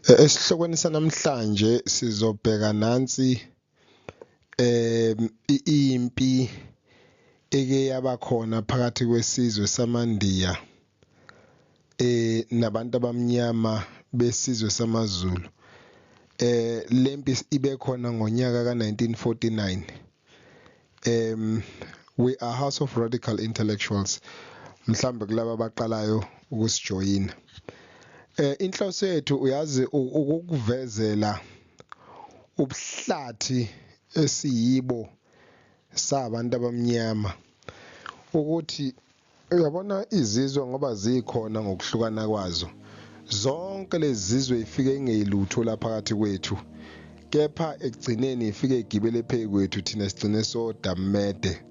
Esihlokweni sanamhlanje sizobheka nansi impi eke yaba khona phakathi kwesizwe samaNdiya nabantu abamnyama besizwe samaZulu. Lempi ibe khona ngonyaka ka-1949. We are House of Radical Intellectuals, mhlambe kulaba abaqalayo ukusijoyina. Inhloso yethu uyazi ukukuvezela ubuhlathi esiyibo sabantu abamnyama, ukuthi uyabona izizwe ngoba zikhona ngokuhlukana kwazo, zonke lezi zizwe ifike ingeyilutho la phakathi kwethu, kepha ekugcineni ifike igibele phezu kwethu, thina sigcine sodamede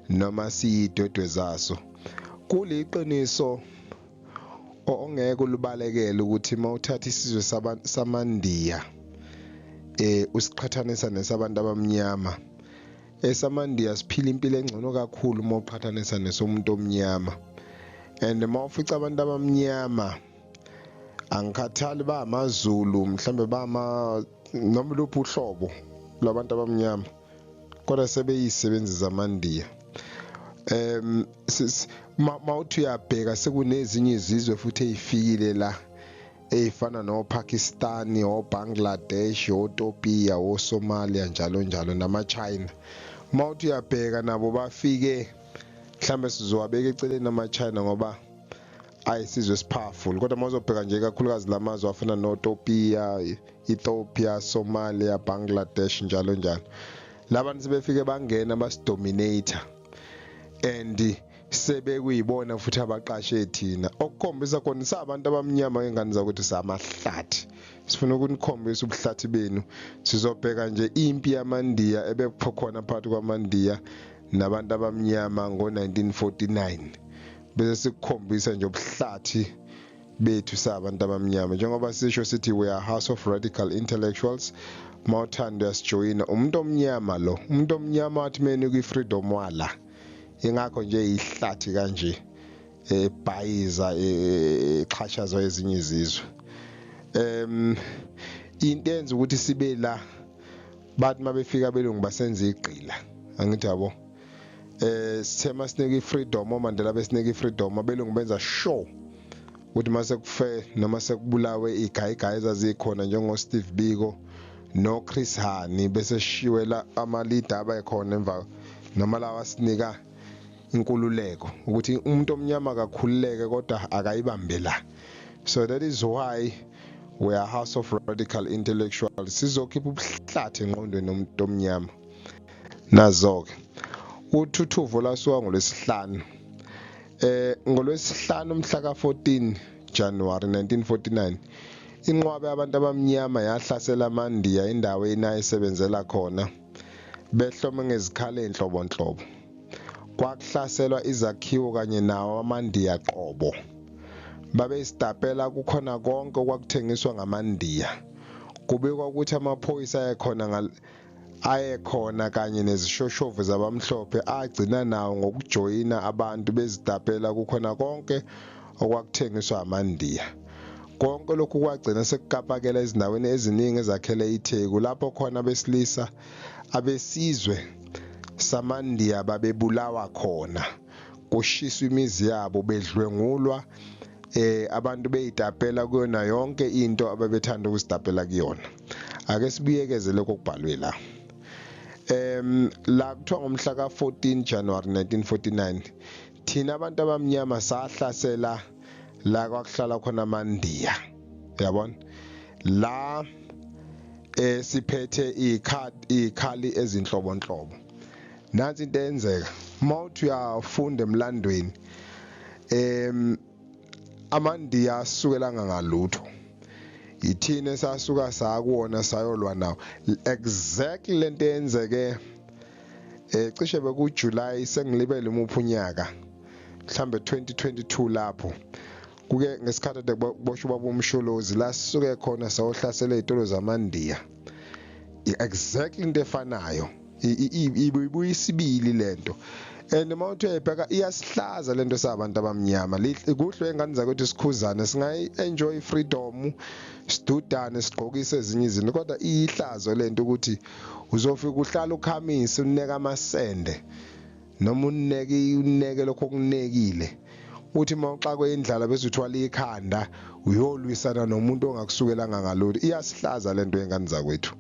noma siyidwedwe zaso. Kuliqiniso ongeke ulibalekele ukuthi uma uthatha isizwe samaNdiya usiqhathanisa nesabantu abamnyama, esamandiya siphila impilo engcono kakhulu uma uqhathanisa nesomuntu omnyama. And uma ufica abantu abamnyama, angikhathali bamaZulu mhlambe bama noma luphi uhlobo lwabantu abamnyama, kodwa sebeyisebenzi zamandiya. Mawuthi uyabheka sekunezinye izizwe futhi ezifikile la ey'fana noPakistani, oBangladesh, oTopiya, oSomalia, njalo njalo, nama-China. Uma uthi uyabheka nabo bafike, mhlambe sizowabeka eceleni ama-China ngoba ayisizwe esipowerful, kodwa uma uzobheka nje kakhulukazi lamazwe afana noTopiya, Ethiopia, Somalia, Bangladesh, njalo njalo, labantu sebefike bangena basidominate and sebekuyibona futhi abaqashe thina, okukhombisa khona sabantu abamnyama ngengane zakuthi samahlathi. Sifuna ukunikhombisa ubuhlathi benu. Sizobheka nje impi yamandiya ebekho khona phakathi kwamandiya nabantu abamnyama ngo-1949, bese sikukhombisa nje ubuhlathi bethu sabantu abamnyama. Njengoba sisho sithi we are House of Radical Intellectuals, mawuthanda uyasijoyina. Umuntu omnyama lo, umuntu omnyama wathi menika i-freedom wala, ingakho nje ihlathi kanje ebhayiza exhashazwa ezinye izizwe. Into enza ukuthi sibe la, bathi mabefika abelungu basenza igqila, angithi yabo? Sithe masinika i-freedom, oMandela besinika i-freedom, abelungu benza sure ukuthi mase kufe noma sekubulawe igayigayi ezazikhona njengo Steve Biko no Chris Hani, bese shishiwela ama leader abayikhona emva noma lawa sinika inkululeko, ukuthi umuntu omnyama akakhululeke kodwa akayibambe la. So that is why we are House of Radical Intellectuals. Sizokhipha ubuhlathi engqondweni nomuntu omnyama. Nazo-ke uthuthuvo lasuka ngolwesihlanu, ngolwesihlanu mhla ka-14 January 1949, inqwaba yabantu abamnyama yahlasela amaNdiya endaweni ayesebenzela khona, behlome ngezikhali ezinhlobonhlobo. Kwakuhlaselwa izakhiwo kanye nawo amaNdiya qobo. Babesitapela kukhona konke okwakuthengiswa ngamaNdiya. Kubikwa ukuthi amaphoyisa ayekhona kanye nezishoshovu zabamhlophe agcina nawo ngokujoyina abantu bezitapela kukhona konke okwakuthengiswa amaNdiya. Konke lokhu kwagcina sekukapakela ezindaweni eziningi ezakhele iTheku, lapho khona abesilisa abesizwe samaNdiya babebulawa khona, kushiswa imizi yabo, bedlwengulwa, abantu beyitapela kuyona yonke into ababethanda ukuzitapela kuyona. Ake sibuyekeze lokho okubhalwe la. La kuthiwa ngomhla ka-14 January 1949 thina abantu abamnyama sahlasela la kwakuhlala khona amaNdiya, yabona la, siphethe ikhali ezinhlobonhlobo. Nansi into eyenzeka, mawuthi uyafunda emlandweni, amaNdiya asukelanga ngalutho, ithina esasuka sakuwona sayolwa nawo. Exactly lento eyenzeke cishe bekuJuly, sengilibele umuphi unyaka, mhlambe 2022, lapho kuke ngesikhathi ade kuboshwa ubaba uMsholozi, la sisuke khona sayohlasela izitolo zamaNdiya. Exactly into efanayo ibuye isibili lento. And uma uthi uyayibheka, iyasihlaza lento sabantu abamnyama. Kuhle engane zakwethu, sikhuzane, singayi-enjoy freedom, sidudane, sigqokise ezinye izinto, kodwa iyihlazo lento ukuthi uzofika uhlala ukhamise, uneka amasende noma uneke lokho okunekile, uthi uma uxakwe indlala bese uthwala ikhanda uyolwisana nomuntu ongakusukelanga ngalutho. Iyasihlaza lento, yengane zakwethu.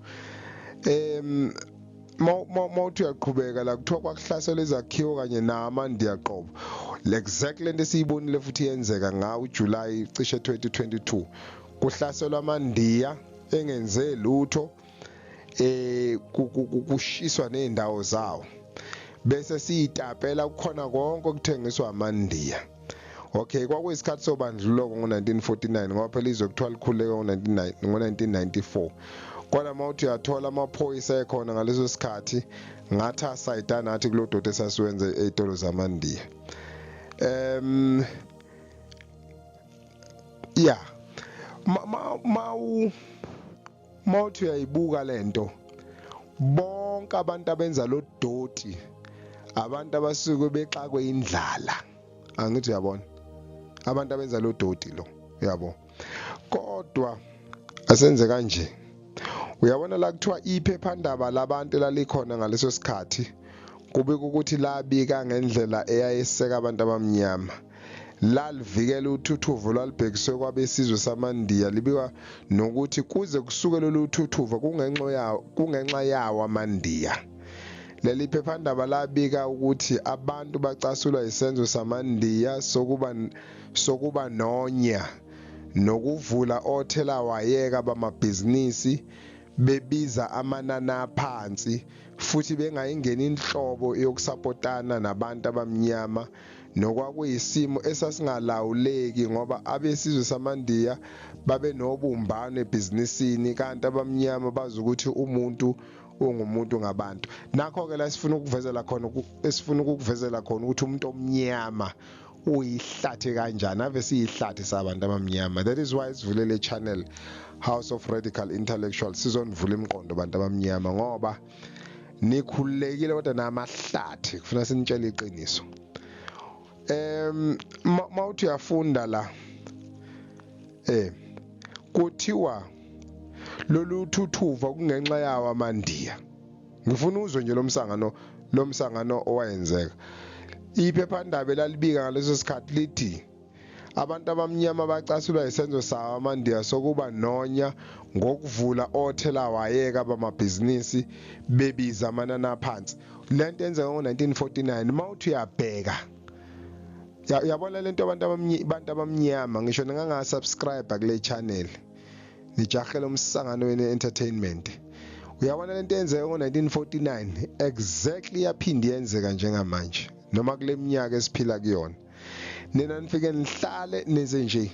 Mawuthi uyaqhubeka la, kuthiwa kwakuhlaselwa izakhiwo kanye namaNdiya qobo. Le exactly lento esiyibonile futhi yenzeka ngawo uJuly cishe 2022, kuhlaselwa amaNdiya engenze lutho, kushiswa nezindawo zawo, bese siyitapela kukhona konke okuthengiswa amaNdiya. Okay, kwakuyisikhathi sobandlululo ngo-1949, ngoba phela izwe kuthiwa likhululeke ngo-1994, kodwa uma uthi uyathola amaphoyisa ekhona ngaleso sikhathi ngathi asayida nathi kulo doti esasiwenze ey'tolo zamaNdiya. Ya, mawu mawuthi uyayibuka lento, bonke abantu abenza lo doti abantu abasuke bexakwe indlala. Angithi uyabona abantu abenza lo doti lo, uyabo? Kodwa asenze kanje, uyabona la kuthiwa iphephandaba labantu lalikhona ngaleso sikhathi, kubika ukuthi labika ngendlela eyayeseka abantu abamnyama, lalivikela uthuthuva lwalibhekiswe kwabesizwe samaNdiya, libika nokuthi kuze kusuke lolu thuthuva kungenxa yawo amaNdiya. Leli phephandaba labika ukuthi abantu bacasulwa isenzo samaNdiya sokuba nonya nokuvula othelawayeka bamabhizinisi bebiza amanani aphansi, futhi bengayingeni inhlobo yokusapotana nabantu abamnyama, nokwakuyisimo esasingalawuleki ngoba abesizwe samaNdiya babenobumbano ebhizinisini, kanti abamnyama bazi ukuthi umuntu ungumuntu ngabantu. Nakho-ke la sifuna ukuvezela khona, esifuna ukukuvezela khona ukuthi umuntu omnyama uyihlathi kanjani. Ave siyihlathi sabantu abamnyama. That is why sivule le channel, House of Radical Intellectual, sizonivula imiqondo, bantu abamnyama, ngoba nikhululekile kodwa namahlathi, kufuna sinitshele iqiniso. Mawuthi uyafunda la, kuthiwa lolu thuthuva kungenxa yawo amaNdiya. Ngifuna uzwe nje lo msangano owayenzeka. Iphephandaba elalibika ngaleso sikhathi lithi abantu abamnyama bacasulwa isenzo sawo amaNdiya sokuba nonya ngokuvula othelawayeka bamabhizinisi bebiza amanani aphansi. Lento yenzeka ngo-1949. Mawuthi uyabheka, uyabona lento, abantu abamnyama, ngisho ninganga-subscribe kule channel, nijahele umsangano wene entertainment, uyabona lento yenzeka ngo-1949 exactly yaphinde yenzeka njengamanje noma kule minyaka esiphila kuyona. Nina nifike nihlale nenze nje,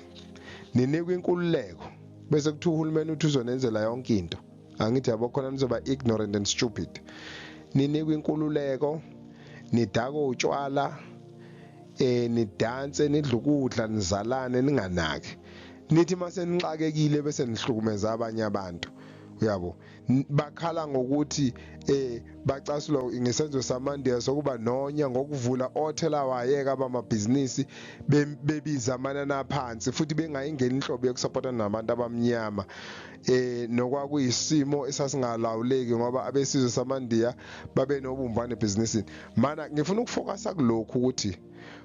ninikwe inkululeko, bese kuthiwa uhulumeni uthi uzonenzela yonke into. Angithi yabo, khona nizoba ignorant and stupid. Ninikwe inkululeko, nidakwe utshwala, nidanse, nidle ukudla, nizalane, ninganaki. Nithi mase nixakekile bese nihlukumeza abanye abantu, uyabo? Bakhala ngokuthi bacasulwa ngesenzo samaNdiya sokuba nonya ngokuvula othelawayeka bamabhizinisi bebiza amanani aphansi, futhi bengayingeni inhlobo yokusapotana nabantu abamnyama, nokwakuyisimo esasingalawuleki ngoba abesizwe samaNdiya babe nobumbano ebhizinisini. Mana ngifuna ukufocusa kulokhu ukuthi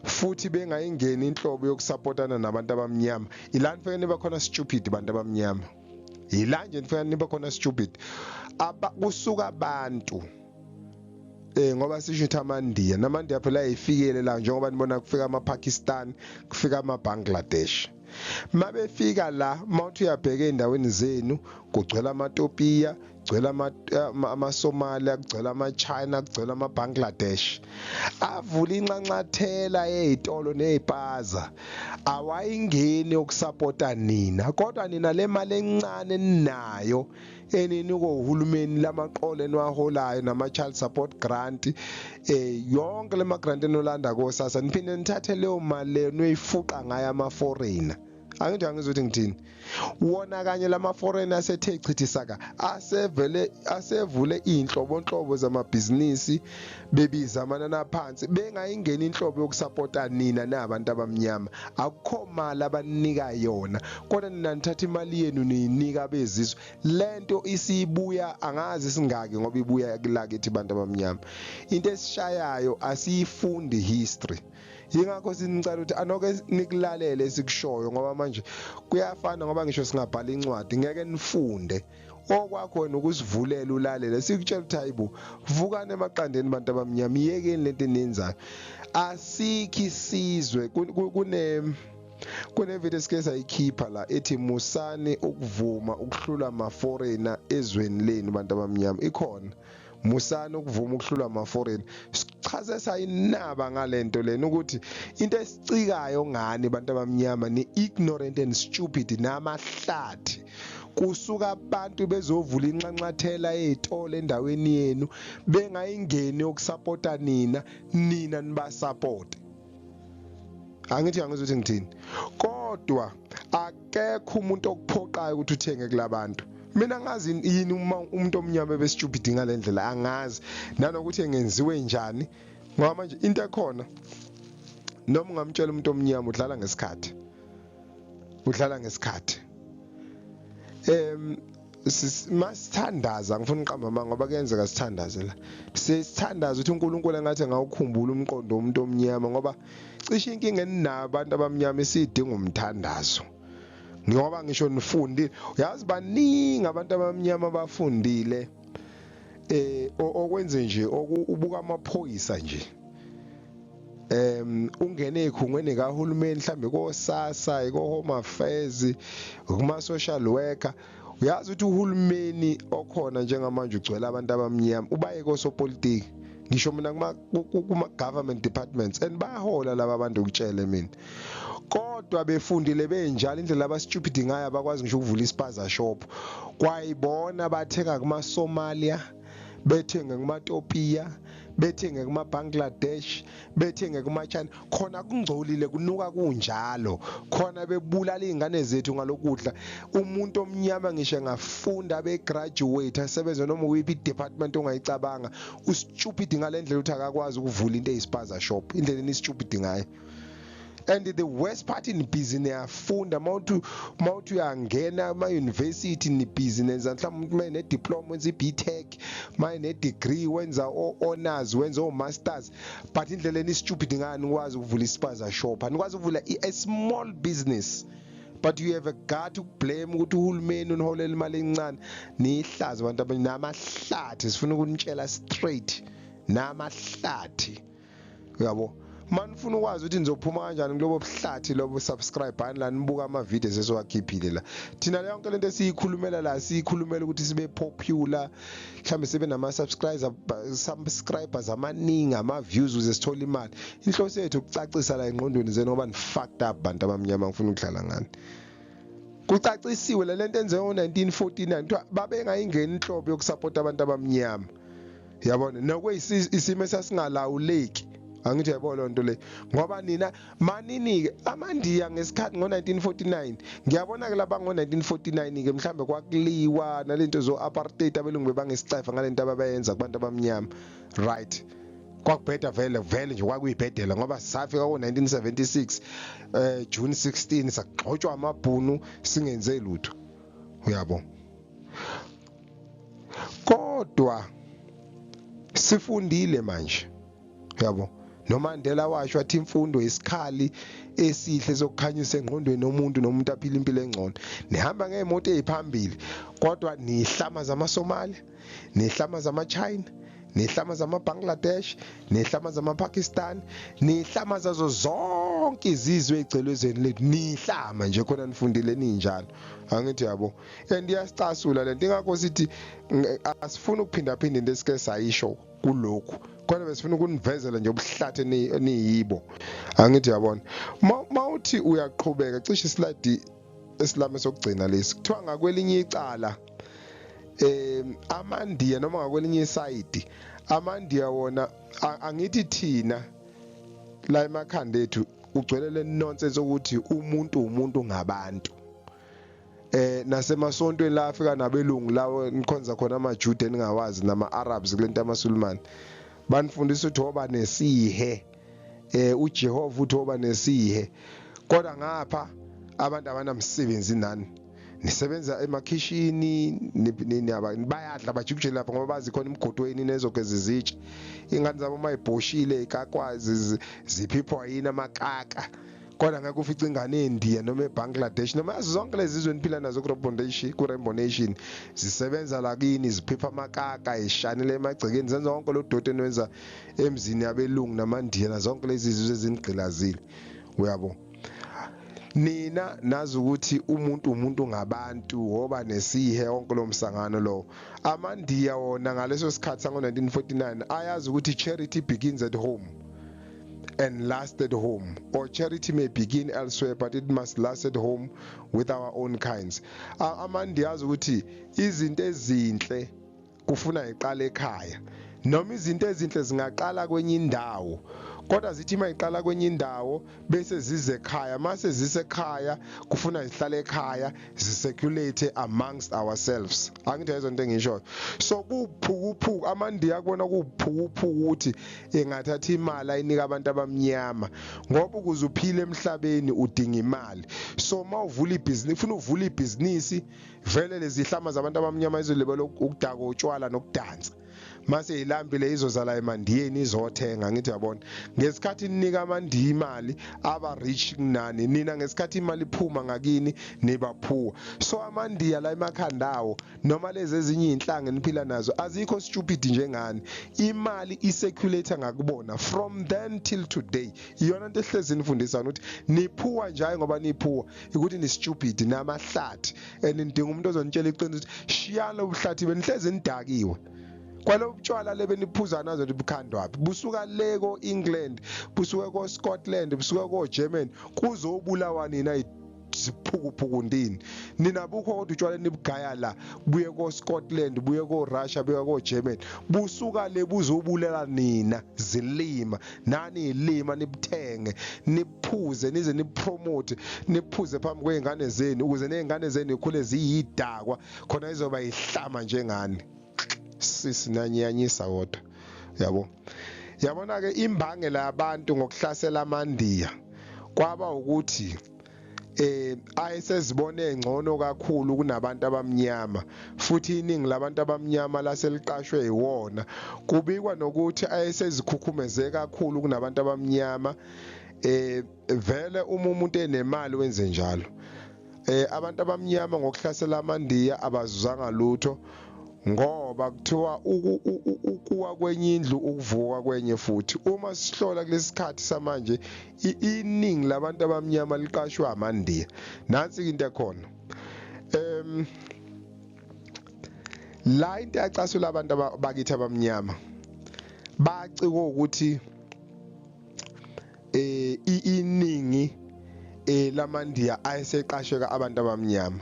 futhi bengayingeni inhlobo yokusapotana nabantu abamnyama. Ila nifike nibe khona stupid, bantu abamnyama, yila nje nifike nibe khona stupid. Aba kusuka abantu, ngoba sisho ukuthi amaNdiya, namaNdiya phela ayifikele la, njengoba nibona kufika ama-Pakistan, kufika ama-Bangladesh. Mabefika la, mawuthi uyabheka ey'ndaweni zenu, kugcwele amaTopiya, kugcwele amaSomalia, kugcwele ama-China, kugcwele ama-Bangladesh, avula inxanxathela yey'tolo ney'paza, awayingeni ukusapota nina. Kodwa nina le mali encane eninayo eninikwa uhulumeni, lamaqolo eniwaholayo nama-child support grant, yonke le ma-grant enolanda koSASSA, niphinde nithathe leyo mali leyo niyoyifuqa ngayo ama-foreigner. Angithi angizwe ukuthi ngithini. Wona kanye lama foreigner asethe chithisaka asevele asevule inhlobonhlobo zamabhizinisi, bebiza amanani aphansi, bengayingeni inhlobo yokusapota nina nabantu abamnyama. Akukho mali abanika yona, kodwa nina nithatha imali yenu niyinika abezizwe. Lento isibuya angazi singaki, ngoba ibuya lakithi bantu abamnyama. Into esishayayo, asiyifundi history. Yingakho sinicela ukuthi anoke nikulalele esikushoyo, ngoba manje kuyafana, ngoba ngisho singabhala incwadi ngeke nifunde. Okwakho wena ukusivulela ulalele, sikutshela ukuthi hayibo, vukani emaqandeni bantu abamnyama, iyekeni lento eniyenzayo. Asikho isizwe. Kune video esike sayikhipha la ethi musani ukuvuma ukuhlula ama-foreigner ezweni lenu bantu abamnyama. Ikhona musani ukuvuma ukuhlula ama-foreigner. Sichaze sayinaba ngalento lena ukuthi into esicikayo ngani bantu abamnyama ni ignorant and stupid namahlathi. Kusuka abantu bezovula inxanxathela ezitolo endaweni yenu, bengayingeni ukusapota nina, nina nibasupport. Angithi angizwe ukuthi ngithini, kodwa akekho umuntu okuphoqayo ukuthi uthenge kulabantu. Mina ngazi yini uma umuntu omnyama ebe-stupid ngalendlela, angazi nanokuthi engenziwe njani, ngoba manje into ekhona, noma ungamtshela umuntu omnyama, udlala ngesikhathi, udlala ngesikhathi. Masithandaza, ngifuna uqamba amanga, ngoba kuyenzeka sithandaze la, sesithandaza ukuthi uNkulunkulu engathi engawukhumbula umqondo womuntu omnyama, ngoba cishe inkinga eninayo abantu abamnyama isidinga umthandazo. Ngoba ngisho nifundile, uyazi baningi abantu abamnyama abafundile, okwenze nje ubuka amaphoyisa nje, ungene ezikhungweni kahulumeni, mhlambe ko-SASSA, ko-Home Affairs, kuma social worker. Uyazi ukuthi uhulumeni okhona njengamanje ugcwele abantu abamnyama, ubaye kosopolitiki, ngisho mina kuma government departments, and bayahola laba bantu, ukutshele mina. Kodwa befundile benjalo, indlela aba-stupid ngayo, abakwazi ngisho ukuvula ispaza shop. Kwayibona bathenga kuma-Somalia, bethenge kuma-Ethiopia, bethenge kuma-Bangladesh, bethenge kuma-China. Khona kungcolile, kunuka kunjalo khona, bebulala iy'ngane zethu ngalokudla. Umuntu omnyama ngisho engafunda, be-graduate, asebenze noma kuyiphi i-department ongayicabanga, u-stupid ngale ndlela ukuthi akakwazi ukuvula into eyispaza shop, indlela eni-stupid ngayo. And the worst part, nibhizi niyafunda, mawuthi uyangena ama-university, nibhizi nenza, mhlawumbe umuntu uma ne-diploma wenza i-BTech, uma ne-degree wenza o-honors, wenza o-masters, but indlela eni-stupid ngayo, nikwazi ukuvula ispaza shop, anikwazi ukuvula a small business, but you have a gut ukublame ukuthi uhulumeni uniholela imali encane. Niyihlazo abantu abanye namahlathi, sifuna ukunitshela straight, namahlathi, uyabo. Manifuna ukwazi ukuthi nizophuma kanjani kulobo buhlathi lobo, subscribe la, nibuka ama videos esiwakhiphile la. Thina yonke lento esiyikhulumela la, siyikhulumela ukuthi sibe popular, mhlambe sibe nama subscribers amaningi, ama views, ukuze sithole imali. Inhloso yethu ukucacisa la engqondweni zenu, ngoba ni fucked up bantu abamnyama. Ngifuna ukudlala ngani, kucacisiwe le lento enzeke ngo-1949, kuthiwa babengayingeni inhlobo yokusupport abantu abamnyama, yabona, nokuyisimo esasingalawuleki. Angithi yayibona loo nto le, ngoba nina manini-ke amandiya ngesikhathi ngo-1949. Ngiyabona-ke laba ngo-1949-ke mhlambe kwakuliwa nalento zo-apartheid, abelungu bebangesicefa ngalento ababeyenza kubantu abamnyama, right? Kwakubheda vele vele nje, kwakuyibhedela, ngoba safika ko-1976 June 16 sagxotshwa amabhunu singenze lutho, uyabo. Kodwa sifundile manje, uyabo. NoMandela washo wathi imfundo isikhali esihle sokukhanyisa engqondweni yomuntu, nomuntu aphila impilo engcono. Nihamba ngezimoto eziphambili, kodwa nihlama zamaSomalia, nihlama zamaChina, nihlama zamaBangladesh, nihlama zamaPakistan, nihlama zazo zonke izizwe ezigcwele lethu. Nihlama nje khona nifundile ninjalo, angithi yabo. And iyasicasula lento, ingakho sithi asifuni ukuphinda phinda into esike sayisho kulokhu. Khona besifuna ukunivezela nje ubuhlathi eniyibo, angithi yabona. Mawuthi uyaqhubeka, cishe islide esilami sokugcina lesi, kuthiwa ngakwelinye icala amandiya, noma ngakwelinye isayidi amandiya wona, angithi thina la emakhanda ethu Kugcwele le nonsense ukuthi umuntu umuntu ngabantu. Nasemasontweni la afika nabelungu lawo nikhonza khona amaJuda eningawazi nama-Arabs kulento amaSulumane, banifundisa ukuthi oba nesihe, uJehova uthi oba nesihe, kodwa ngapha abantu abanamsebenzi nani, nisebenza emakhishini, bayadla bajikujele lapha ngoba bazi khona imgodweni nezogeza izitsha. Ingane zabo mayibhoshile ikakwazi ziphiphwa yini amakaka, kodwa ngeke ufice ingane eNdiya noma eBangladesh noma zonke lezi zizwe niphila nazo ku-Rainbow Nation zisebenza la kini, ziphipha amakaka, ishanele emagcekeni, zenza wonke lo doti enwenza emzini yabelungu namaNdiya na zonke lezi zizwe ezinigqilazile. Uyabo, nina nazi ukuthi umuntu umuntu ngabantu, woba nesihe wonke lo msangano lo. AmaNdiya wona ngaleso sikhathi sango-1949 ayazi ukuthi charity begins at home and last at home, or charity may begin elsewhere but it must last at home with our own kinds. AmaNdiya azi ukuthi izinto ezinhle kufuna iqale ekhaya, noma izinto ezinhle zingaqala kwenye indawo, kodwa zithi mayiqala kwenye indawo bese zize ekhaya, mase zisekhaya kufuna zihlale ekhaya, zicirculate amongst ourselves. Angithi lezo nto engishoyo. So kuphukuphuku amaNdiya kubona kuphukuphuku ukuthi engathatha imali ayinika abantu abamnyama, ngoba ukuze uphile emhlabeni udinga imali. So mawuvula ibhizinisi, ufuna uvula ibhizinisi, vele lezi hlama zabantu abamnyama izolibela ukudaka utshwala nokudansa, mase ilambile izozala emandiyeni izothenga. Ngithi yabona, ngesikhathi ninika amaNdiya imali aba rich kunani nina, ngesikhathi imali iphuma ngakini niba poor. So amaNdiya la emakhanda awo noma lezi ezinye inhlanga eniphila nazo azikho stupid njengani, imali icirculate ngakubona from then till today. Iyona into ehlezi nifundisana ukuthi niphuwa nje ngoba niphuwa ukuthi ni stupid namahlathi, and nidinga umuntu ozonitshela iqiniso ukuthi shiyana ubuhlathi benihlezi nidakiwe. Kwalo butshwala lebe niphuza nazo bukhandwaphi, busuka le ko England, busuka ko Scotland, busuka ko Germany, kuzobulawa nina ziphukuphuku ndini. Nina bukho kodwa utshwala nibugaya la, buye ko Scotland, buye ko Russia, buye ko Germany, busuka le buzobulala nina zilima, nani ilima nibuthenge niphuze nize nipromote niphuze phambi kwezingane zenu, ukuze nezingane zenu ikhule ziyidakwa khona izoba ihlama njengani. Sisi nanyanyisa kodwa yabo. Yabona ke imbangela yabantu ngokuhlasela amaNdiya kwaba ukuthi ayesezibone ngcono kakhulu kunabantu abamnyama, futhi iningi labantu abamnyama laseliqashwe yiwona. Kubikwa nokuthi ayesezikhukhumeze kakhulu kunabantu abamnyama. Vele uma umuntu enemali wenze njalo. Abantu abamnyama ngokuhlasela amaNdiya abazuzanga lutho, ngoba kuthiwa ukuwa kwenye indlu ukuvuka kwenye futhi. Uma sihlola kulesi sikhathi samanje iningi labantu abamnyama liqashwe amaNdiya. Nansi into ekhona, la into yacasula abantu bakithi abamnyama, baciko ukuthi iningi lamaNdiya ayeseqasheka abantu abamnyama.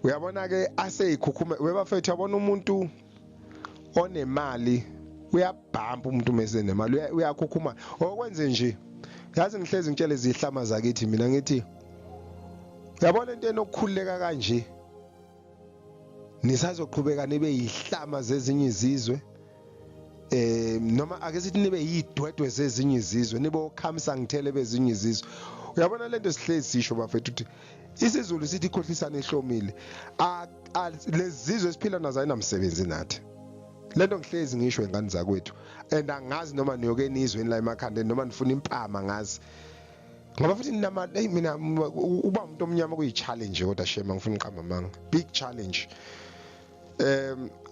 Uyabona ke aseyikhukhuma webafethu, yabona umuntu onemali uyabhampa, umuntu mase nemali uyakhukhuma. Okwenze nje, yazi ngihlezi ngitshele izihlama zakithi mina ngithi yabona into enokukhululeka kanje nisazoqhubeka nibe yihlama zezinye izizwe, noma ake sithi nibe yidwedwe zezinye izizwe, nibe okhamisa ngithele bezinye izizwe. Uyabona lento sihlezi sisho bafethu ukuthi isiZulu sithi ikhohlisana ehlomile, lezi zizwe esiphila nazo ayinamsebenzi nathi. Lento ngihlezi ngisho ingane zakwethu, and angazi noma niyoke nizweni la emakhanda noma nifuna impama, ngazi ngoba futhi nama hey mina uba umuntu omnyama kuyi challenge, kodwa shema ngifuna uqamba amanga, big challenge.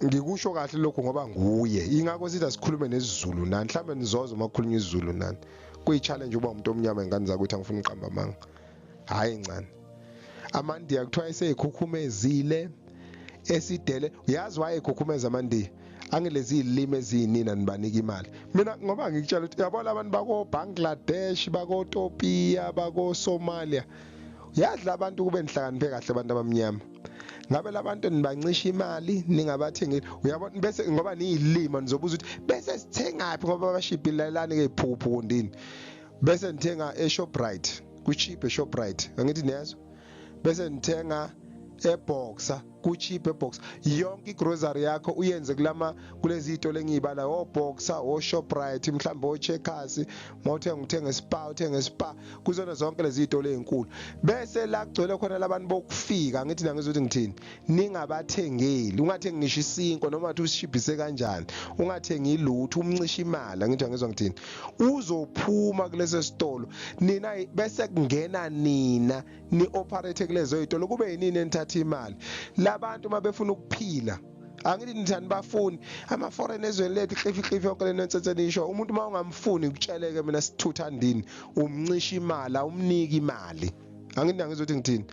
Ngikusho kahle lokho ngoba nguye, ingakho sithi asikhulume nesiZulu nani, mhlambe nizoza uma kukhulunywa isiZulu nani. Kuyi challenge uba umuntu omnyama ingane zakwethu, angifuni uqamba amanga, hayi ncane. AmaNdiya kuthiwa eseyikhukhumezile esidele, uyazi wayekhukhumeza amaNdiya angilezi izilimi eziyinina nibanika imali. Mina ngoba ngikutshela ukuthi yabona abantu bako Bangladesh, bako Ethiopia, bako Somalia, yadla abantu kube nihlakaniphe kahle abantu abamnyama. Ngabe labantu nibancisha imali ningabathengeli, uyabona, bese ngoba niyilima nizobuza ukuthi bese sithengaphi ngoba bashibhilelani ke iphuphu ndini. Bese nithenga eShoprite, ku-cheap eShoprite, angithi niyezwa? Bese nithenga eBoxer, ku-cheap eBoxer. Yonke igrocery yakho uyenze kulama kulezi zitolo engiyibala, oBoxer, oShoprite, mhlawumbe oCheckers, mawuthenga uthenga eSpar, uthenga eSpar, kuzona zonke lezi zitolo ezinkulu. Bese la kugcwele khona labantu bokufika, angithi nangizwa ukuthi ngithini, ningabathengeli, ungathengi ngisho isinkwa noma ngathi usishibhise kanjani, ungathengi lutho, umncishe imali, angithi angizwa ngithini. Uzophuma kuleso sitolo nina, bese kungena nina ni operate kulezo zitolo, kube yinini enithatha imali. Labantu mabefuna ukuphila, angithi nithani bafuni ama foreign ezweni lethu, hlifi hlifi yonke le nonsense nisho. Umuntu uma ungamfuni, kutsheleke mina sithuthandini, umncisha imali, awumniki imali, angithi angizwa ukuthi ngithini.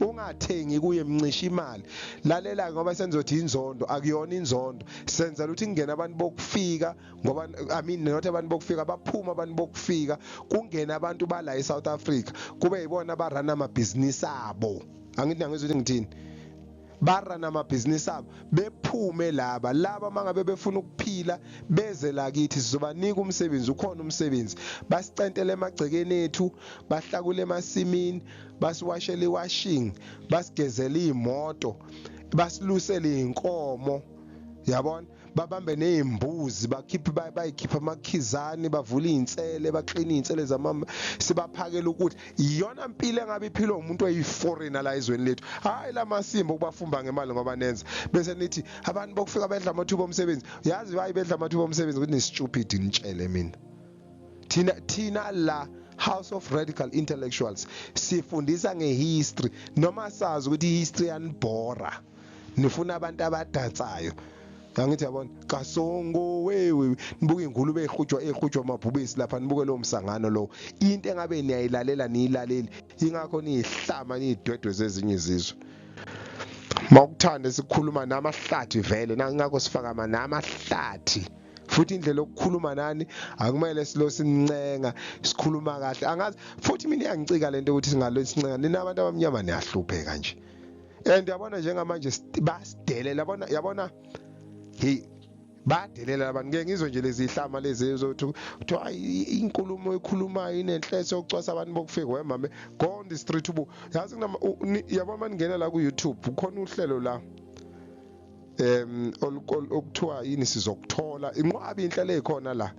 Ungathengi kuye, mncisha imali. Lalela, ngoba senzothi inzondo, akuyona inzondo, senzela ukuthi kungena abantu bokufika, ngoba I mean not abantu bokufika, baphuma abantu bokufika, kungena abantu bala eSouth Africa, kube yibona abarana amabhizinisi abo, angithi angizwa ukuthi ngithini, barana amabhizinisi abo, bephume laba laba mangabe befuna ukuphila beze la kithi, sizobanika umsebenzi, ukhona umsebenzi, basicentele emagcekeni ethu, bahlakule emasimini, basiwashele iwashing, basigezele imoto, basilusele inkomo, yabona, babambe nezimbuzi, bakhiphe, bayikhipha amakhizane, bavule izinsele, baklina izinsele zamama, sibaphakela ukudla. Iyona mpilo engabe iphilwa umuntu oyiforeigner la ezweni lethu, hayi lamasimba okubafumba ngemali, ngoba nenza bese nithi abantu bokufika bedla amathuba omsebenzi. Yazi hayi, bedla amathuba omsebenzi ukuthi ni stupid, nitshele mina. Thina la House of Radical Intellectuals sifundisa ngehistory, noma sazi ukuthi ihistory yanibhora, nifuna abantu abadansayo, angithi yabona, kasongo wewe, nibuka ingulube ehujwa ehujwa amabhubesi lapha, nibuke lo msangano lo. Into engabe niyayilalela niyilaleli, ingakho niyihlama, niyidwedwe zezinye izizwe. Mawukuthanda sikhuluma namahlathi vele, nangakho sifaka namahlathi futhi. Indlela yokukhuluma nani akumele silo sincenga, sikhuluma kahle. Angazi futhi, mina iyangicika lento ukuthi singalo sincenga nina abantu abamnyama, niyahlupheka nje. And yabona njengamanje basidelela, yabona, yabona, hey, badelela abantu. Ngeke ngizwe nje lezi ihlama lezi ezothi kuthiwa inkulumo ekhulumayo inenhleso yokucwasa abantu bokufika. We mame, go on the street ubu yazi kunama yabona, maningena la ku YouTube kukhona uhlelo la okuthiwa yini, sizokuthola inqwabi inhlelo ezikhona la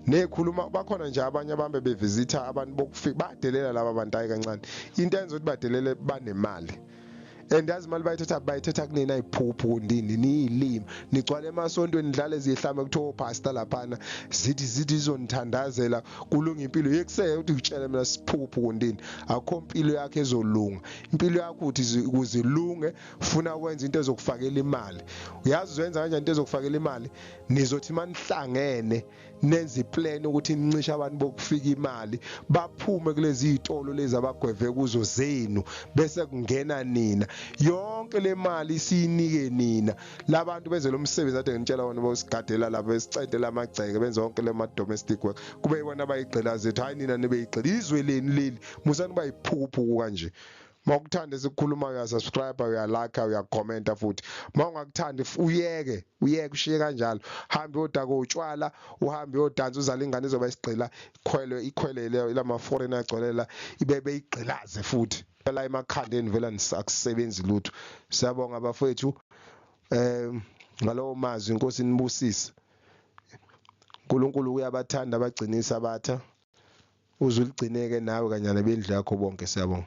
nekhuluma. Bakhona nje abanye abambe bevisitha abantu bokufika, badelela laba bantu. Hayi kancane, into enza ukuthi badelele, banemali, and yazi imali bayithatha, bayithatha kunina iphuphu ndini, niyilima, nigcwale emasontweni, nidlale izihlame, kuthiwa opastor laphana zithi izonithandazela kulunga impilo yekuseke. Ukuthi ngitshele mina, siphuphu kundini, akukho impilo yakho ezolunga. Impilo yakho uthi ukuze ilunge funa ukwenza into ezokufakela imali. Uyazi uzenza kanjani into ezokufakela imali? Nizothi manihlangene nenze iplan ukuthi nincishe abantu bokufika imali, baphume kulezi zitolo lezi abagweve kuzo zenu, bese kungena nina, yonke le mali isiyinike nina. Labantu benze lo msebenzi ade ngitshela wona, bosigadela lapha, besicentela amagceke, benze yonke le ma domestic work, kube yibona abayigqila zethu, hayi nina nibe yigqila izwe leni leli. Musani kuba yiphuphu kanje. Mawukuthanda esikhulumayo, uyasubscribe, uyalike, uyakhomenta, futhi mawungakuthandi uyeke, uyeke, ushiye kanjalo, hambe uyodaka utshwala, uhambe uyodansa, uzale ingane izoba isigqila, ikhwele ikhwelele lama foreigner agcwalela, ibe beyigqilaze futhi la emakhandeni vela, akusebenzi lutho. Siyabonga bafethu ngalowo mazwi. Inkosi nibusise. uNkulunkulu uyabathanda abagcina isabatha, uze uligcineke nawe kanye nabendlu yakho bonke. Siyabonga.